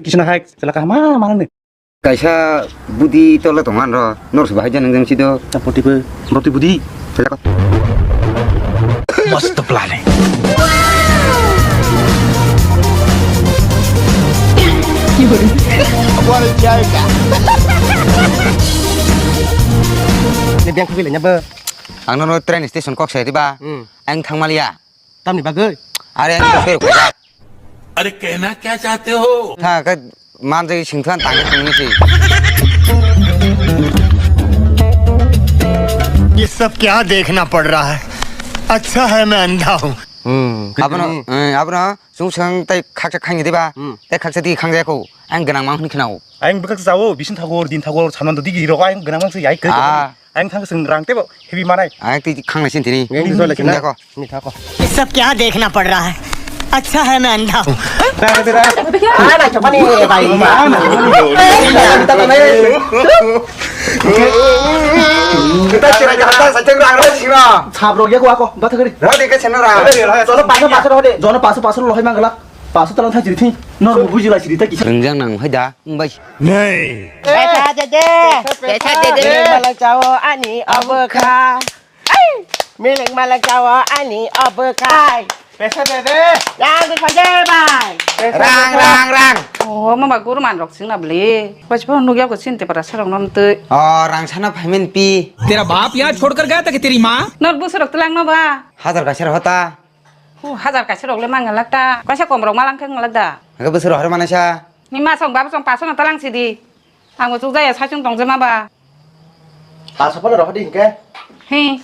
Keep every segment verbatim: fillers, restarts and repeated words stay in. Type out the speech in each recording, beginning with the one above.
Kisana hai, chala kaham ma, mana ni? Kaisa budi tole tong anro, nor suba hai janang jang sido. Tapoti be, roti budi. Chala ko. Mast planning. Ni beng khugile nya be. Ang nono train station kok sai diba? Hmm. Ang thangmaliya. Tamni bagwi? Are ang to sero kujak. अरे कहना क्या चाहते हो? Tha ka manjai singthan tang tang ni si. ये सब क्या देखना पड़ रहा है? अच्छा है मैं अंधा हूँ। Hmm. Abono, eh, abono sung sang tai khaksa khangni diba? Hmm. Tai khaksa di khang jaya ko. Ang ganang mang hini khnao. Ang bwkak sao, bisin thago, din thago, sanan dodi giro, ang ganang mang se yai kri. Ah. Ang thang sing rang tebo, heavy manai. Ang ti khang nai sin tini. Ang ti soi lai sin na. Ni thako. ये सब क्या देखना पड़ रहा है? अच्छा है मैं अंधा हूँ। Sabro ya ko ako, bata kari. Jono paso paso lo hai mangala. Paso talang thang jiri thi. Nor buji la siri ta kisa. Ringjang nang hai da, bai. Nei. Pesa dede. Pesa dede. Malang chao ani abokha. Ai, milik malak jawa ani obekai. Pesa dede. Yang di paje bai. Rang, rang, rang. Oh, mama guru man rok sing na beli. Bas pho nugya ko sin te para sarong nom te. Oh, rang sana payment pi. तेरा बाप यहाँ छोड़कर गया था कि तेरी माँ? Nor bu sarok telang no ba. Hajar kaisa hota. Oh, hajar kaisa rok le mang lak ta. Kaisa kom rok malang khe lak da. Aga busur hor mana sa. Ni ma song baba song paso na talang sidi. Ang bo chukjaya saichung tongjaima ba. Paso phano rohor di hinkhe. He.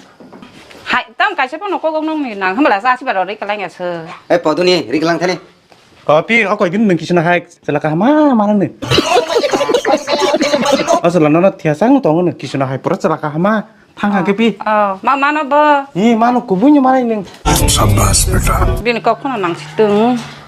Hai, tam kaisa phano kok nung ni nang hambala sa sibar ri kalang ya se. Eh, poduni, ri kalang thani. Kopi, o koi gin nung kisuna hai, chala kahama, mana ni. Asal nana thiasang tong ni kisuna hai, pura chala kahama, thang ha kepi. Oh, ma mano bo. Ni mano kubun ni mana ni. Sabas beta. Bini kok phano nang situng.